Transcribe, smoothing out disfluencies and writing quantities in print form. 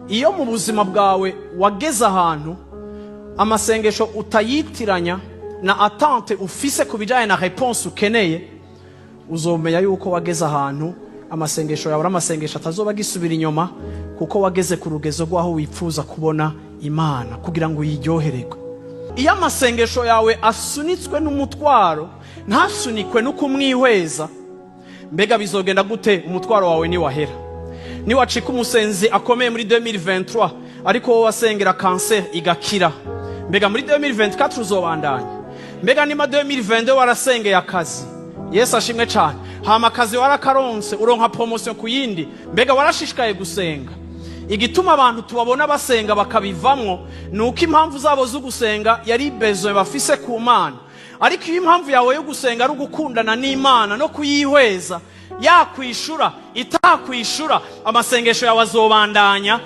Iyo mu buzima bwawe wageze ahantu amasengesho utayitiranya na attente ufise ku bijyanye na réponse ukeneye, uzomenya yuko wageze ahantu amasengesho yawe ari amasengesho atazoba agisubira inyuma, kuko wageze ku rugezo rw'aho wifuza kubona Imana kugira ngo uyiryohererwe. Iyo amasengesho yawe asunitswe n'umutwaro, ntasunikwe no kumwihweza, mbega bizogenda gute umutwaro wawe niwahera? Niwacika umusenzi akomeye muri 2023, ariko wowe wasengera kanseri igakira, mbega muri 2024 uzobandanya? Mbega nima 2022 warasengeye akazi, Yesu ashimwe cyane, hama akazi warakaronse, uronka promotion ku yindi, mbega warashishikaye gusenga? Igituma abantu tubabona basenga bakabivamwo ni uko impamvu zabo zo gusenga yari besoin bafise ku Mana. Ariko iyo impamvu yawe yo gusenga ari ugukundana n'Imana no kuyihweza, yakwishura itakwishura, amasengesho yawe azobandanya.